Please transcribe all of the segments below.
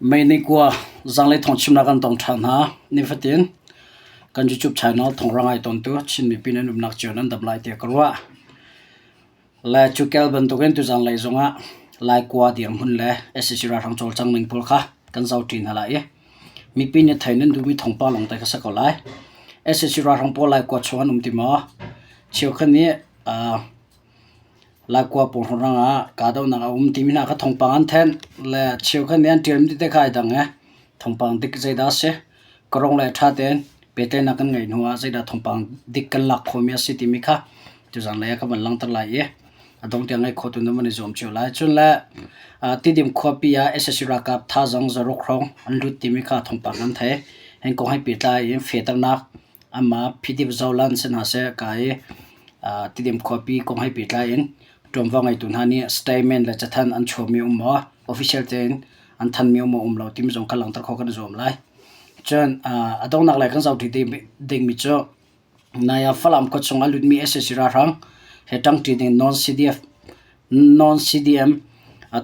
Mei ni kua zanglei thawngchimnak kan tong ṭhan hna. Nifatin kan YouTube channel thawnghrang ai tawntu Chin mipi nan umnak cio nan dam lai tiah ka ruah. Le cukel bantukin tuzanglei zongah Laikua dirhmun le sac ralhrang cawlcang ning pawl kha kan zohṭi hna lai i mipi nih thei nan duhmi thawngpang lawngte kha si ko lai. Sac ralhrang pawl Laikua chung an um ti maw? Cheukhat nih Laikua pawnghrang ah kahdohnak a um timi hna kha thawngpang an thenh le cheukhat nih an ṭialmi tete kha ai dang i thawngpang dik zeidah a si, ka rong le ṭha tein pehtlaihnak kan ngeih hnuah zeidah thawngpang dik kan lak khawhmi a si timi kha tuzaan lei ah ka van langhter lai i a dong tiang ngaih khawhtu nan van i zuam cio lai. Cun le Tidim khuapi ah sac ralkap thazaang zaruk hrawng an lut timi kha thawngpang kan thei. Hi kong he pehtlai in fehternak Amah Phidip Zolan si hna seh ka i Tidim khuapi kong he pehtlai in ṭuanvo ngeitu hna nih statement le cathanh an chuahmi um maw, official tein an thanhmi um maw um lo timi zong kha langhter khawh kan i zuam lai. Cun a donghnak lei kan zohṭi dingmi cu nai ah Falam khuachung a lutmi sac ralhrang he ṭangṭi ding non-CDF non-CDM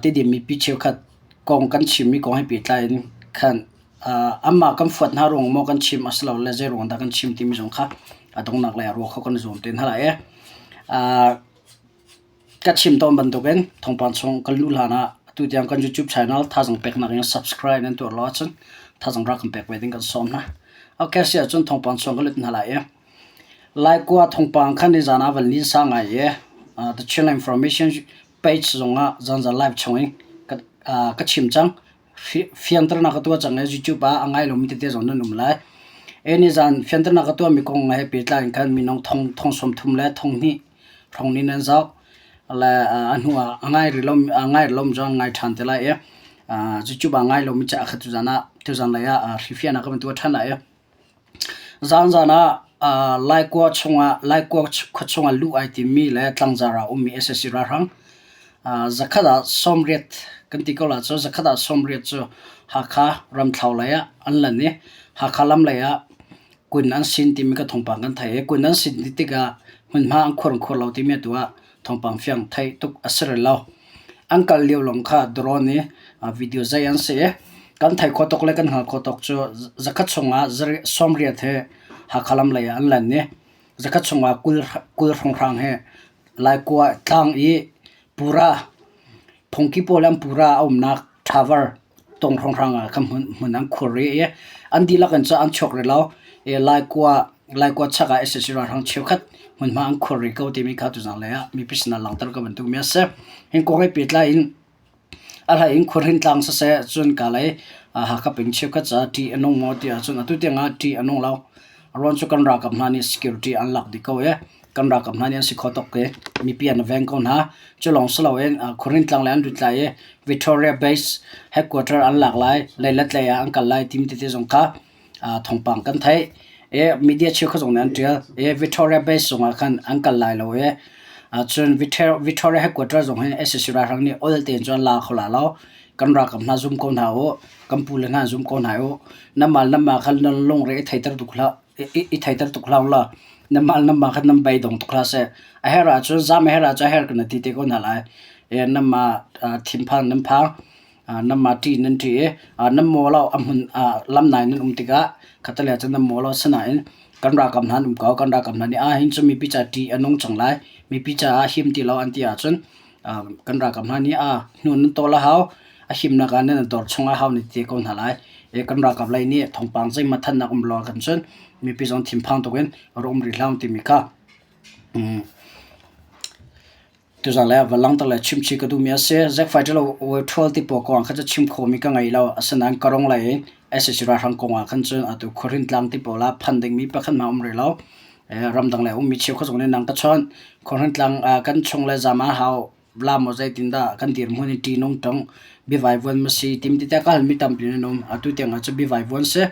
Tidim mipi cheukhat kong kan chimmi kong he pehtlai in khan Anmah kan fuat hna ruang maw kan chim a si lo le zei ruang dah kan chim timi zong kha a donghnak lei ah ruah kho kan i zuam te hna lai i ka chim tawn bantukin thawngpang chung kan luh hlan ah atu tiang kan YouTube channel thazaang peknak in subscribe nan tuah lo ahcun thazaang rak kan pek ve ding kan sawm hna. Okay, si ahcun thawngpang chung kan lut hna lai i Laikua thawngpang khan nizaan ah van linsa ngai i The Chinland Information page zongah zanzan live chung in ka chim cang. Fianternak ka tuah cang i YouTube ah a ngai lomi tete zong nan um lai. Nizan fianternak ka tuahmi kong he pehtlai in khan minung thong thong 30 le thong hnih hrawng nih nan zoh. Le a hnu ah a ngai rih lomi a ngai rih lomi zong an ngai ṭhan te lai i YouTube ah a ngai lomi caah kha tuzan ah tuzan lei ah hrifiahnak ka van tuah ṭhan lai i Zanzan ah Laikua chungah Laikua khua chungah luh ai timmi le tlangzar ah ummi sac ralhrang zakhat ah 80 kan ti ko la cu zakhat ah 80 cu Hakha Ramthlo lei ah an lan i Hakha lam lei ah kun an sin timi ka thawngpang kan theih i kun an sin ti tikah hmunhma an khuar an khuar lo timi atu ah thawngpang fiang theih tuk a si rih lo. An kal lio lawng kha drone i video zei an si i kan theih khawh tuk le kan hngalh khawh tuk cu zakhat chungah 80 hi Hakha lam lei ah an lan i zakhat chungah 20 hrawnghrang hi Laikua tlang i pura phungki pawl an pura a umnak tower tong hrawnghrang ah khan hmun an khur rih i an dihlak in cun an chuak rih lo i Laikua Laikua chak ah sac ralhrang cheukhat hmunhma an khur rih ko timi kha tuzaan lei ah mipi sinah langhter ka van duhmi a si. Hi kong he pehtlai in a hlei in khuahrin tlang siseh cun ka lei Hakha peng cheukhat caah ṭih a nung maw ti ahcun atu tiang ah ṭih a nung lo. A ruang cu kan ralkap hna nih security an lak dih ko i kan ralkap hna nih an si kho tuk i mipi an veng ko hna. Cu lawng si loin khuahrin tlang lei an lut lai i Victoria Base headquarter an lak lai, leilet lei ah an kal lai timi tete zong kha thawngpang kan theih. I media cheukhat zong nih an ṭial. I Victoria Base zongah khan an kal lai lo i cun Victoria headquarter zong hi sac ralhrang nih ol tein cun an la kho lai lo. Kan ralkap hna zum ko hna u, kan pule hna zum ko hna u. Nanmah le nanmah kha nan lungre i theiter tuk hlah i theiter tuk hlah u law nanmah le nanmah kha nan beidong tuk hlah seh. A herh ahcun zam a herh ahcun a herh kan ti te ko hna lai. I nanmah thinphan nan phang. Nanmah ṭih nan ṭih i nan maw lo a hmun lamnai nan um tikah khattelei ah cun nan maw lo asinain kan ralkap hna an um ko kan ralkap hna nih ah hin cun mipi ca ṭih a nung cang lai mipi caah him ti lo an ti ahcun kan ralkap hna nih ah hnu nan tawl a hau a himnak ah nan dawr chung a hau nan ti ko hna lai i kan ralkap lei nih thawngpang zeihmanh thannak um lo ahkhan cun mipi zong thinphang tuk in rak um rih hlah timi kha Tuzaan le va langhter le chimchih ka duhmi a si. Zack Fighter ṭhual ti pawl kong ah khan cu chim khawhmi ka ngei lo. Asinain ka rong lei in sac ralhrang kong ah khan cun atu khuahrin tlang ti pawl ah phan dingmi pakhat hmanh a um rih lo. Ramdang lei ummi cheukhat zong nih nang ka chawnh. Khuahrin tlang kan chung le zam ah hau la maw zeitindah kan dirhmun in ṭihnung ṭong biavaivuan ma si tim ti te ka halmi tampi an um. Atu tiang ah cun biavaivuan si.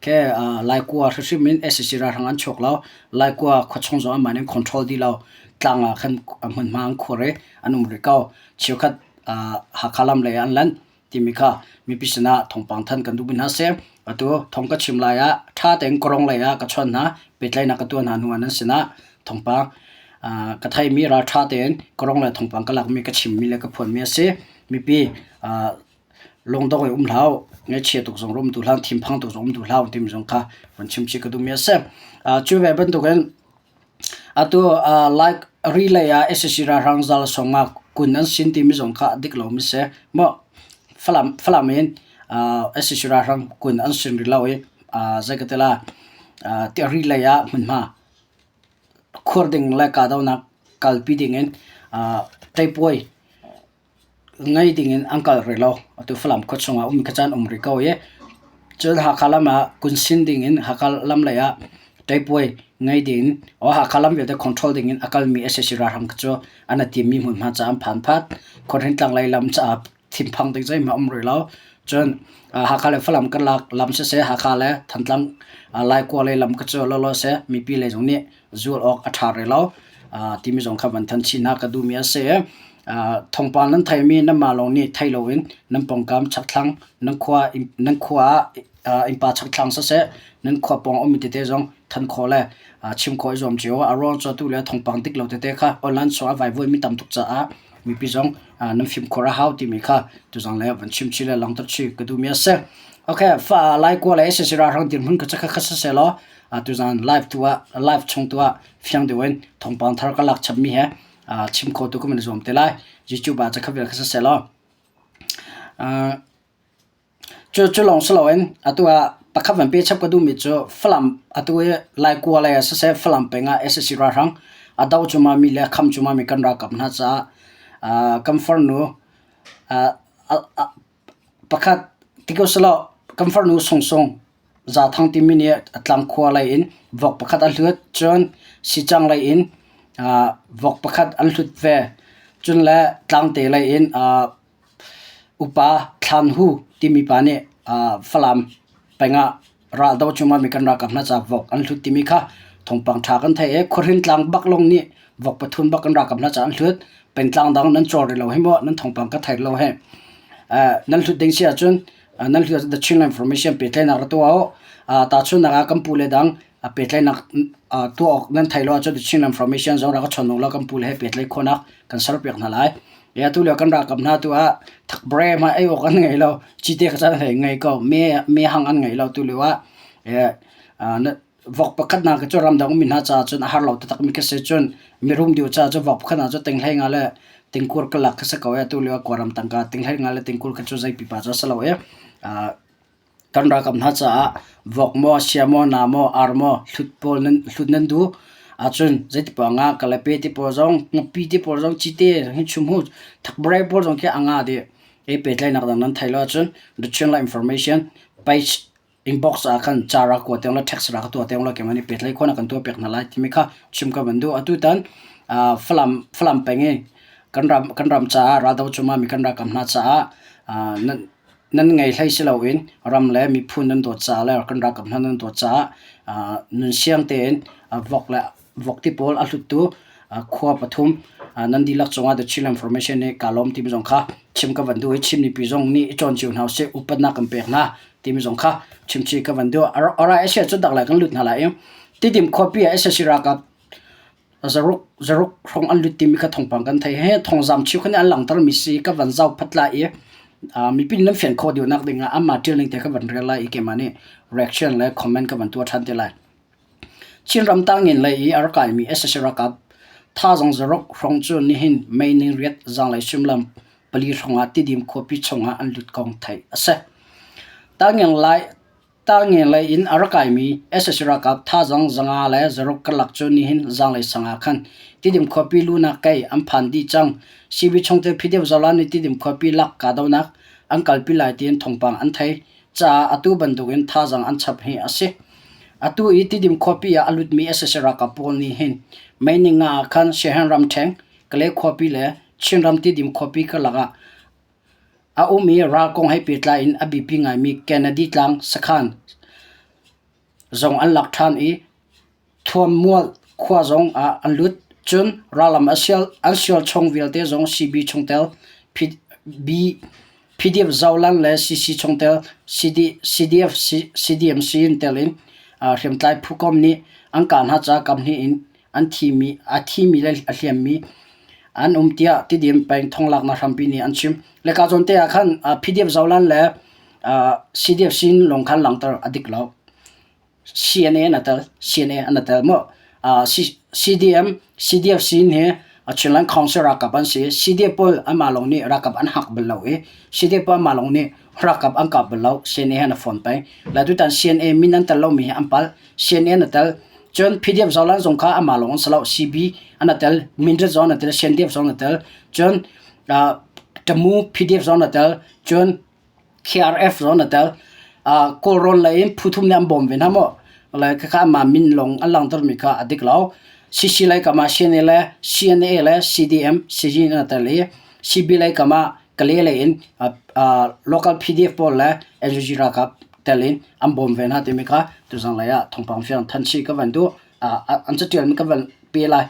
Khe Laikua hrimhrim in sac ralhrang an chuak lo. Laikua khuachung zong anmah nih an control dih lo. Tlang ah khan hmunhma an khuar i an um rih ko. Cheukhat Hakha lam lei ah an lan timi kha mipi sinah thawngpang thanh kan duhmi hna si. Atu thawng ka chim lai ah ṭha tein Kawrong lei ah ka chawnh hna, pehtlaihnak ka tuah hna hnu ah nan sinah thawngpang ka theimi ralṭha tein Kawrong lei thawngpang ka lakmi ka chimmi le ka phuanmi a si. Mipi. Lungdong in um hlah u, ngaihchia tuk zong um duh hlah, thinphang tuk zong um duh hlah u timi zong kha van chim chih ka duhmi a si. Cu ve bantukin atu like relay ah SAC ralhrang zal sawng ah kun an sin timi zong kha a dik lomi si. Maw Falam Falam in SAC ralhrang kun an sin rih lo i zei ka ti la relay ah hmunhma khuar ding le kahdohnak kalpi ding in ṭeipuai ngei dingin an kal rih lo. Atu Falam khua chungah um kha caan um rih ko i cun Hakha lam ah kunsin dingin Hakha lam lei ah ṭeipuai ngei dingin or Hakha lam vialte control dingin a kalmi sac ralhrang kha cu an i timmi hmunhma caah an phan phat. Khuahrin lei lam caah thinphang ding zeihmanh um rih lo. Cun Hakha le Falam karlak lam siseh Hakha le Thantlang Laikua lei lam kha cu lawlaw seh mipi lei zong nih zul awk a ṭha rih lo timi zong kha van than chih hna ka duhmi a si. Thawngpang nan theimi nanmah lawng nih thei loin nan pawngkam chakthlang nan khua nan khua ah innpa chakthlang siseh nan khua pawng a ummi tete zong than khawh le chim khawh i zuam cio. A ruang cu atu le thawngpang dik lo tete kha online chung ah vaivuaimi tam tuk caah mipi zong nan fimkhur a hau timi kha tuzang le van chim chih le langhter chih ka duhmi a si. Okay, fa Laikua le SSC ralhrang dirhmun kha kha siseh law tuzan live tu ah live chung tu ah fiang deuh in thawngpang thar ka lak chapmi he chim kho tu ka van i zuam te lai. YouTube ah cakha vial kha siseh law cu cu lawng si loin atu ah pakhat van pe chap ka duhmi cu Falam atu i Laikua lei ah siseh Falam peng ah SAC ralhrang a do cumami le a kham cumami kan ralkap hna caah kan farnu pakhat ti ko selaw kan farnu Sungsung Zathang timi nih a tlangkhua lei in vok pakhat a hlut. Cun Sicang lei in vok pakhat an hlut ve. Cun le Tlangte lei in upa Thlan Hu timi pa nih Falam peng ah raldo cungah mi kan ralkap hna caah vok an hlut timi kha thawngpang ṭha kan theih i khuahrin tlang bak lawng nih vok pathum bak kan ralkap hna caah an hlut. Pengtlang dang nan cawl rih lo hi maw nan thawngpang ka thei lo hi. Nan hlut ding si ahcun nan hlut ahcun The Chinland Information pehtlaihnak ra tuah u. Tahchunhnak ah kan pu le dang pehtlaihnak tuah awk nan thei lo ahcun The Chinland Information zong rak ka chawn u law kan pu le he pehtlaih khawhnak kan serpiak hna lai. Ya tu lio kan ralkap hna tu ah thakbre hmanh ei awk an ngei lo. Cite ka can hlei ngei ko. Me me hang an ngei lo tu lio ah vok pakhat nak cu ramdang mi hna caah cun a har lo taktak mi khi si cun mirum deuh caah cun vok pakhat nak cu ting hlei nga le tingkur ka lak khi si ko e tu lio ah kawlram tangka ting hlei nga le tingkur khi cu zei pipa cu a si lo i Kan ralkap hna caah vok maw, sia maw, na maw, ar maw hlut pawl nan hlut nan duh ahcun zeiti paoh ah kalape ti pawl zong, ngapi ti pawl zong, cite hi chumhu, thakbare pawl zong khi a nga dih. Hi pehtlaihnak dang nan theih lo ahcun the Chinland Information page inbox ah khan ca rak kua te ula text rak tuah te ula keimah nih pehtlaih khawhnak kan tuah piak hna lai timi kha chim ka van duh. Atutan Falam Falam peng i kan ram kan ram caah raldo cungah mi kan ralkap hna caah nan Nan ngei hlei si loin ram le miphun nan dawt caah le kan ralkap hna nan dawt caah nunsiang tein vok le vok ti pawl a hluttu khua pathum nan dihlak cungah The Chin Information nih kaa lawm timi zong kha chim ka van duh i Chin mipi zong nih i cawn cio hna usih upatnak kan pek hna timi zong kha chimchih ka van duh. Alright, a si dak lai kan lut hna lai i Tidim khuapi ah sac ralkap Zaruk zaruk hrawng an lut timi kha thawngpang kan thei. He thawngzam cheukhat nih an langhtermi si ka van zau phat lai i mipi nih nan fian khawh deuhnak ding ah anmah ṭial ning te ka van rel lai i keimah nih reaction le comment ka van tuah ṭhan te lai. Chinram tangin lei i a rak kaimi sac ralkap thazaang zaruk hrawng cu nihin May ni riat zanglei suimilam pali hrawng ah Tidim khuapi chungah an lut kong theih a si. Tangin lai Talngen lei in a rak kaimi sac ralkap thazaang 500 le 600 karlak cu nihin zanglei sang ah khan Tidim khuapi lunak kei an phan dih cang. CB chungtel Phideuh Zolan nih Tidim khuapi lak kahdohnak an kalpi lai tiin thawngpang an thei caah atu bantukin thazaang an chap hi a si. Atu i Tidim khuapi ah a lutmi sac ralkap pawl nih hin May ni nga ah khan Siahen ramṭheng, Kalay khuapi le Chinram Tidim khuapi karlak ah A um i ral kong he pehtlai in a biapi ngaimi Kennedy Tlang sakhan zong an lak ṭhan i Thuammual khua zong ah an lut. Cun rallam an sial chung vialte zong CB chungtel PDF Zoland le CC chungtel CDF CDMC in tel in hriamtlai phukomh nih an kah hna caah kamhnih in an thimi, a thimi le a hliammi. an um tiah Tidim peng thonglaknak hrampi nih an chim. Le ka zawn te ah khan PDF Zoland le CDF sin lawng khan langhter a dik lo. CNA an tel, CNA an tel maw? CDM, CDF sin hi Chinland Council ralkap an si. CDF pawl anmah lawng nih ralkap an hak bal lo i CDF pawl anmah lawng nih ralkap an kap bal lo. CNA he an fawn peng. Le tutan CNA min an tel lomi hi an palh. CNA an tel. Cun PDF Zoland zong kha amah lawng an si lo. CB an tel, Mindat zong an tel, CNDF zong an tel. Cun Tamu PDF zong an tel. Cun KRF zong na tel. Kawlrawn lei in phu thum nih an bawm ve hna maw? Le khakha anmah min lawng an langhtermi kha a dik lo. CC lei kam ah CNA le CNA le CDM, CG na tel i CB lei kam ah Kale lei in local PDF pawl le NUG ralkap tel in an bawm ve hna timi kha tuzang lei ah thawngpang fiang than chih ka van duh. An catialmi ka van pe lai.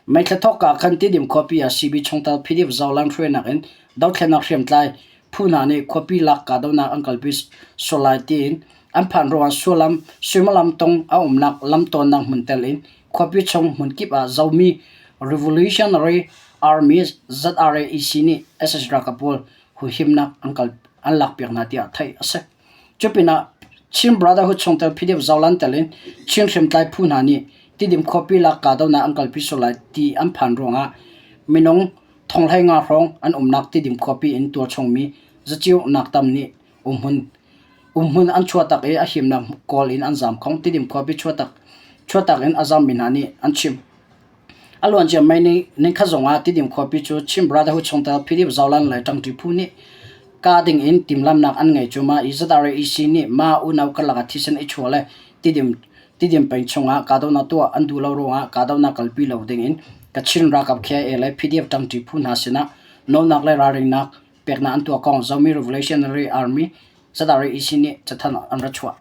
Meithla thawk ah khan Tidim khuapi ah CB chungtel PDF Zoland hruainak in dothlennak hriamtlai phu hna nih khuapi lak kahdohnak an kalpi sual lai tiin an phan ruangah sullam suimilam tung a umnak lamtawnnak hmun tel in khuapi chung hmunkip ah Zomi Revolutionary Army ZRAEC nih sac ralkap pawl huhimnak an kal an lakpiak hna tiah theih a si. Cupinah Chin Brotherhood chungtel PDF Zoland tel in Chin hriamtlai phu hna nih Tidim khuapi lak kahdohnak an kalpi sual lai ti an phan ruangah minung Thonghlei nga hrawng an umnak Tidim khuapi in tualchungmi zaciunak tam nih umhmun umhmun an chuahtak i a himnak kawl in an zaam khong. Tidim khuapi chuahtak chuahtak in a zaammi hna nih an chim. A luancia May ni nikhat zongah Tidim khuapi cu Chin Brotherhood chungtel Philip Zolan le ṭangṭi phu nih kah ding in timhlamhnak an ngei cu ma i ZRAEC nih mah unau karlak ah thisen i chuah le Tidim Tidim peng chungah kahdohnak tuah an duh lo ruangah kahdohnak kalpi lo dingin Kachin ralkap KIA le PDF ṭangṭi phu hna sinah nawlnak le ralringnak peknak an tuah kong Zomi Revolutionary Army ZRAEC nih cathanh an ra chuah.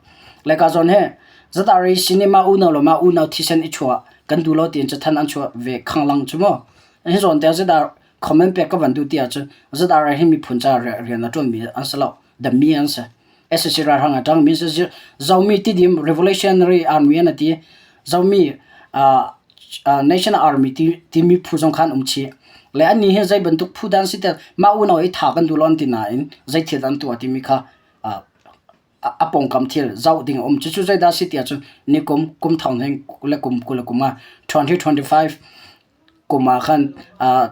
Le ka zawn he ZRAEC nih mah unau le mah unau thisen i chuah kan duh lo tiin cathanh an chuah ve khanglang cu mu. Hi zawn te ZR comment pek ka van duh ti ahcun ZRA hi miphun ca rian a ṭuanmi an si lo. Dami an si. SAC ralhrang a ṭang mi Zomi Tidim Revolutionary Army an ti. Zomi National Army timi phu zong kha an um chih. Le annih hi zei bantuk phu dah an si tiah mah unau i tha kan duh lo an ti nain zei thil dah an tuah timi kha a pawngkam thil zoh ding a um. Cucu zeidah a si tiah cun nikum kum thong hnih le kum 20 le kum ah 2025 kum ah khan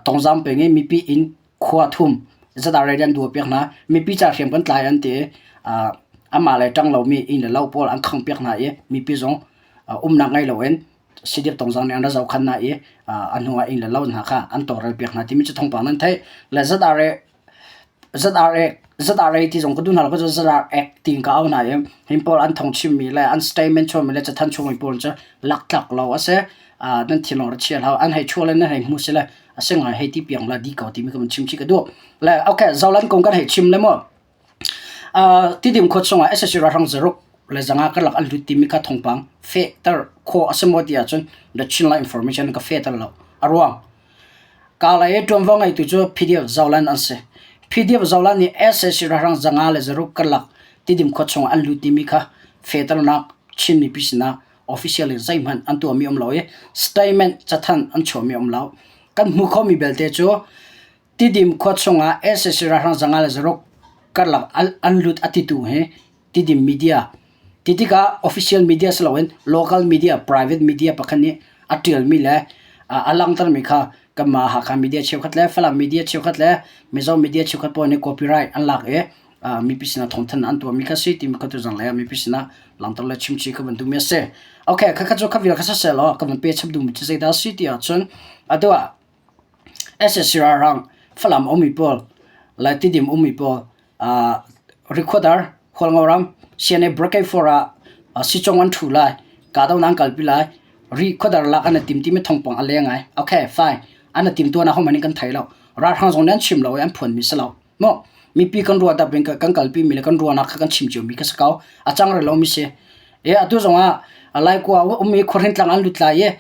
Tongzang peng i mipi inn khua thum zadah rei an duah piak hna. Mipi ca hriam kan tlai an ti i amah le ṭang lomi inn le lo pawl an khangh piak hna i mipi zong umnak ngei loin CDF Tongzang nih an ra zohkhan hna i a hnu ah inn le lo hna kha an tawlrel piak hna timi cu thawngpang nan theih. Le ZRA ZRA ZRA ti zong ka duh hna lo ka ZRA tiin ka au hna i hin pawl an thawng chimmi le an statement chuahmi le cathanh chungmi pawl cu laktlak lo a si. Nan thinlung ra chia hlah an hei chuah le nan hei hmu si le a si ngai hei ti piang la di ko timi ka van chim chih ka duh. Le okay Zoland kong kan hei chim le mu. Tidim khua chungah sac ralhrang zaruk le zanga karlak an lut timi kha thawngpang fehter khawh a si maw ti ahcun The Chinland Information ka fehter lo. A ruang Kalay i ṭuanvo ngeitu cu PDF Zoland an si. PDF Zoland nih sac ralhrang zanga le zaruk karlak Tidim khua chungah an lut timi kha fehternak Chin mipi sinah official in zeihmanh an tuahmi um lo i statement cathanh an chuahmi um lo. Kan hmuh khomi belte cu Tidim khua chungah sac ralhrang zanga le zaruk karlak an lut a titu hi Tidim media ti tikah official media si loin local media private media pakhat nih a ṭialmi le a langhtermi kha kanmah Hakha media cheukhat le Falam media cheukhat le Mizo media cheukhat pawl nih copyright an lak i mipi sinah thawngthanh an tuahmi kha si timi kha tuzang lei ah mipi sinah langhter le chimchih ka van duhmi a si. Okay, khakha cu kha vial kha siseh law ka van pe chap duhmi cu zeidah a si ti ahcun atu ah SSC ralhrang Falam ummi pawl le Tidim ummi pawl Rikhuadar Hualngo ram CNA Brigade 4 ah sicong an ṭhu lai kahdohnak an kalpi lai Rikhuadar lak an i tim timi thawngpang a leng ai. Okay, fine. An i tim tuan ah hohmanh in kan thei lo. Ralhrang zong nih an chim lo i an phuanmi si lo. Maw mipi kan ruah dap in kan kalpi mi le kan ruahnak kha kan chim cio mi kha si ko. A cang rih lomi si. E atu zong ah Laikua ummi khuahrin tlang an lut lai i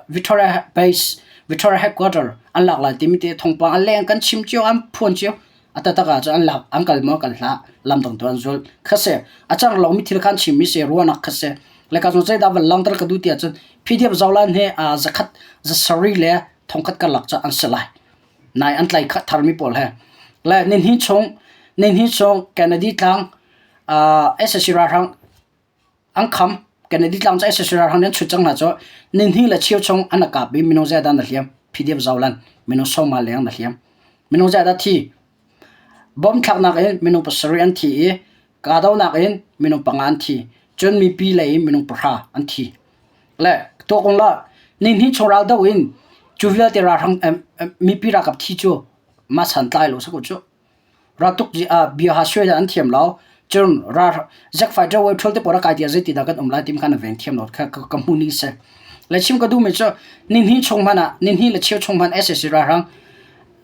Victoria base Victoria headquarter an lak lai timi te thawngpang an leng kan chim cio an phuan cio. A taktak ah cun an lak an kal maw kal hlah lam dang tu an zul. Kha si a cang lomi thil kha an chimmi si ruahnak kha si. Le ka zong zeidah van langter ka duh ti ahcun PDF Zolan he zakhat zasarih le thongkhat karlak cu an si lai. Nai an tlai tharmi pawl he. Le nihnih chung nihnih chung Kennedy tlang sac ralhrang an kham. Kennedy tlang cu sac ralhrang nih an chut cang hna cu nihnih le cheu chung an kap i minung zeidah na hliam? PDF zolan minung sawma leng na hliam. Minung zeidah thi? Bomb thlaknak in minung pasarih an thi i kahdohnak in minung panga an thi. Cun mipi lei in minung pahra an thi. Le tuak ung law nihnih chung ral doh in cu vialte ralhrang mipi ralkap thi cu mah santlai lo si ko cu. Raltuk bia ha suai an thiam lo. Cun ral Zack fighter wave thol te pawl a kai tiah zeiti dah kan um lai tim khan a veng thiam lo kha ka hmu ning si. Le chim ka duhmi cu nihnih chung hmanh ah nihnih le cheu chung hmanh sac ralhrang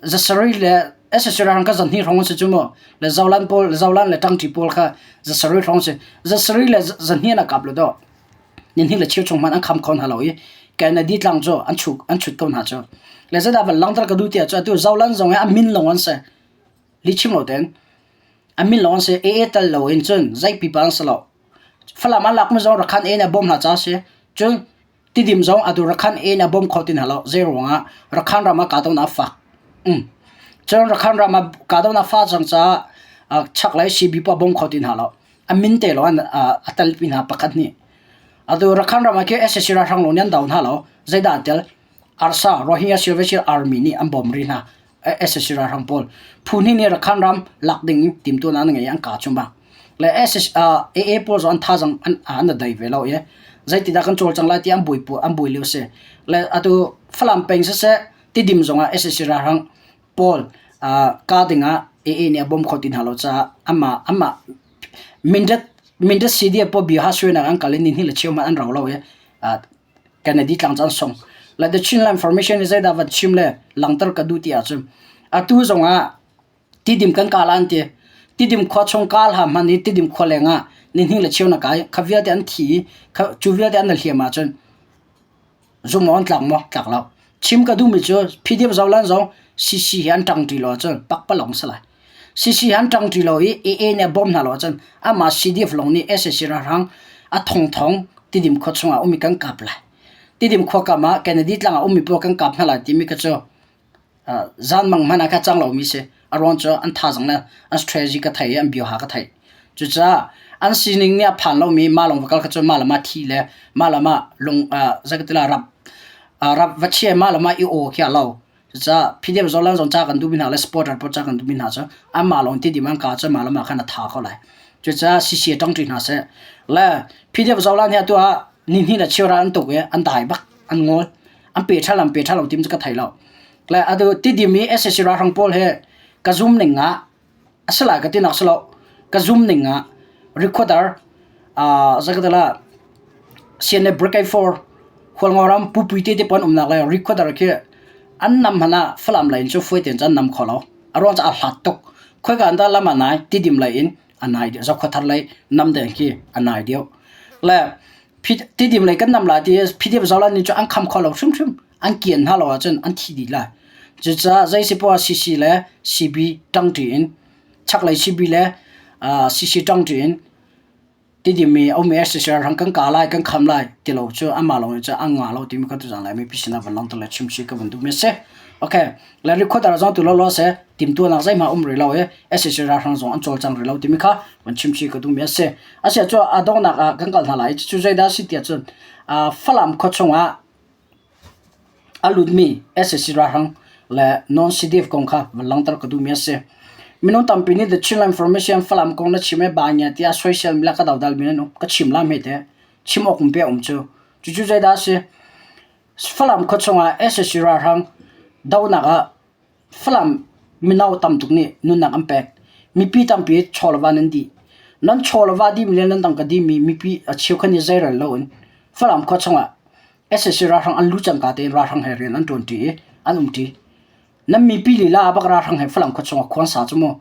zasarih le sac ralhrang ka zanhnih hrawng an si cu mu. Le zolan pawl zolan le ṭangṭi pawl kha zasarih hrawng si. Zasarih le zahnih an kap lo dawh. Nihnih le cheu chung hmanh an kham kho hna lo i Kennedy tlang cu an chuk an chut ko hna cu. Le zeidah van langhter ka duh tiah cu atu zolan zong hi a min lawng an si. Lihchim lo tein a min lawng an si. AA tel lo in cun zei pipa an si lo. Falam an lakmi zong Rakhan A nih a bawm hna caah a si. Cun Tidim zong atu Rakhan A nih a bawm kho ti hna lo. Zei ruangah Rakhan ram ah kahdohnak a fak. Um. Cun Rakhan ram ah kahdohnak a fah cang caah chaklei CB pa bawm kho ti hna lo. A min te lawng a telpi hna pakhat nih. Atu Rakhan ram ah khi sac ralhrang lawng nih an do hna lo. Zeidah an tel? Arsa Rohingya Salvation Army nih an bawm rih hna. sac ralhrang pawl. Phu hnih nih Rakhan ram lak ding in timtuahnak an ngei i an kah cuahmah. Le AA pawl zong an thazaang an an dai ve lo i zeitidah kan cawlcang lai ti an buai an buai lio si. Le atu Falam peng siseh Tidim zongah sac ralhrang pawl kaa dingah AA nih a bawm kho ti hna lo caah amah amah Mindat Mindat CDF pawl bia ha suainak an kal i nihnih le cheu hmanh an rau lo i Kennedy tlang cu an sung. Le The Chinland Information i zeidah van chim le langhter ka duh ti ahcun atu zongah Tidim kan kaal an ti. Tidim khua chung kaal ha hman i Tidim khua leng ah nihnih le cheu na kai kha vialte an thi i kha cu vialte an na hliam ahcun Zung an tlak maw? Tlak lo. Chim ka duhmi cu PDF zohlan zong CC he an ṭangṭi lo ahcun pakpalawng si lai. CC he an ṭangṭi lo i AA nih a bawm hna lo ahcun amah CDF lawng nih sac ralhrang a thongthong Tidim khua chungah ummi kan kap lai. Tidim khua kam ah Kennedy tlang ah ummi pawl kan kap hna lai timi kha cu Zanmang hmanh ah kha cang lomi si. A ruang cu an thazaang le an strategy ka theih i an bioha ka theih. Cucaah an sining nih a phan lomi mah lawng va kal kha cu mah le mah thi le mah le mah lung zeikatila rap rap va chia mah le mah i aw khi a lo. Cucaah PDF zolan zong ca kan duhmi hna le supporter pawl ca kan duhmi hna cu anmah lawng ti dim an ka cu mah le mah khan a tha kho lai. Cucaah CC ṭangṭi hna seh. Le PDF zolan hi atu ah nihnih le cheu ral an tuk i an dai bak an ngawl. An pe ṭha lo an pe ṭha lo tim cu ka thei lo. Le atu Tidim i sac ralhrang pawl hi ka zum ning ah a si lai ka tinak si lo. Ka zum ning ah recorder zeikatala CNA Brigade 4 Hualngo ram Pupui te te pawl an umnak le recorder khi an nam hmanh ah Falam lei in cu fawi tein cun an nam kho lo. A ruang cu aa hlat tuk. Khoika an dah lam a nai Tidim lei in a nai deuh. Zokhua lei nam deng khi a nai deuh. Le Tidim lei kan nam lai ti PDF zolan nih cun an kham kho lo hrimhrim. An kian hna lo ahcun an thi dih lai. Cucaah zei si poah CC le CB ṭangṭi in chaklei CB le CC ṭangṭi in Tidim i a um i SCC ralhrang kan kah lai kan kham lai ti lo cu anmah lawng nih cun an ngah lo timi kha tuzaan Laimi pi sinah van langhter le chimchih ka van duhmi a si. Okay, le recorder zong tu lawlaw seh timtuahnak zeihmanh um rih lo i sac ralhrang zong an cawlcang rih lo timi kha van chimchih ka duhmi a si. Asiah cu a donghnak ah kan kal hna lai. Cucu zeidah a si tiah cun Falam khua chungah a lutmi sac ralhrang le non-CDF kong kha van langhter ka duhmi a si. Minung tampi nih The Chinland Information Falam kong na chim i ba ngia tiah soisel mi le ka dodal mi nan um. Ka chim la hme te. Chim awk um pe um cu. Cucu zeidah a si? Falam khua chungah sac ralhrang dohnak ah Falam mino tam tuk nih nunnak an pek. Mipi tampi chaw le va nan dih. Nan chaw le va dihmi le nan tangka dihmi mipi a cheukhat nih zeirel loin Falam khua chungah sac ralhrang an luh cangka tein ralhrang he rian an ṭuanṭi i an umṭi. Nan mipi lila bak ralhrang he Falam khua chungah khua an sa cu mu.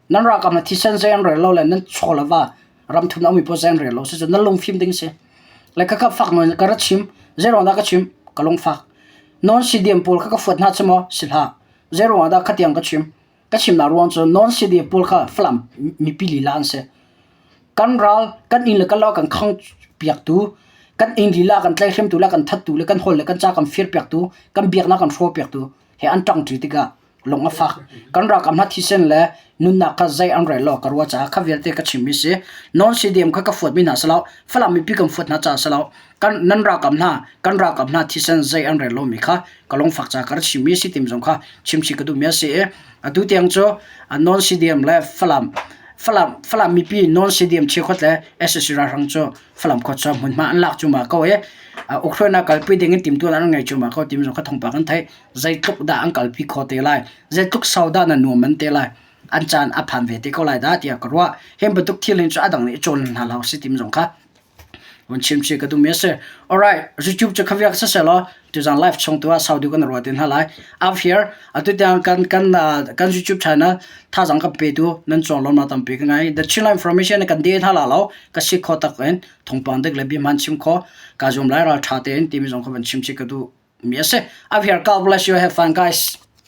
Nan ralkap hna thisen zei an rel lo le nan chaw le va ramthum na ummi pawl zei an rel lo si cu nan lungfim ding si. Le khakha fak nawn ka ra chim. Zeiruang dah ka chim? Ka lungfak. Non-CDM pawl kha ka fuat hna cu maw? Si hlah. Zeiruang ah dah khatiang ka chim? Ka chimnak ruang cu non-CDM pawl kha Falam mipi lila an si. Kan ral, kan inn le kan lo kan khang piaktu, kan inn lila kan tlaihhremtu le kan thattu le kan holh le kan ca kan firpiaktu, kan biaknak kan hrawpiaktu he an ṭangṭi tikah. Lung a fak. Kan ralkap hna thisen le nunnak kha zei an rel lo ka ruah caah kha vialte ka chimmi si. Non CDM kha ka fuatmi hna si lo. Falam mipi kan fuat hna caah si lo. Kan nan ralkap hna kan ralkap hna thisen zei an rel lomi kha ka lungfak caah ka ra chimmi si tim zong kha chimchih ka duhmi a si i atu tiang cu non CDM le Falam Falam Falam mipi non CDM cheukhat le SSC ralhrang cu Falam khua cu hmunhma an lak cuahmah ko i ukhruainak kalpi ding in timhtuahnak an ngei cuahmah ko timi zong kha thawngpang kan theih. Zeitluk dah an kalpi kho te lai, zeitluk sau dah na nuam an te lai, an caan a phan ve te ko lai dah tiah ka ruah. Hi bantuk thil hin cu a dang nih i cawn hna hlah usih timi zong kha vun chim chih ka duhmi a si. Alright, YouTube cu khaviak siseh tuzan live chung tu ah sau deuh kan ruah te hna lai. Up here, atu tiang kan kan kan YouTube channel thazang kan petu nan chuang lawmnak tampi ka ngai. The Chinland Information kan de hna la lo, ka si kho tak in thawngpang dik le bia hmaan chim kho ka zuam lai ral tha tein timi zong kha van chim chih ka duh mi a si. Up here, God bless you. Have fun guys.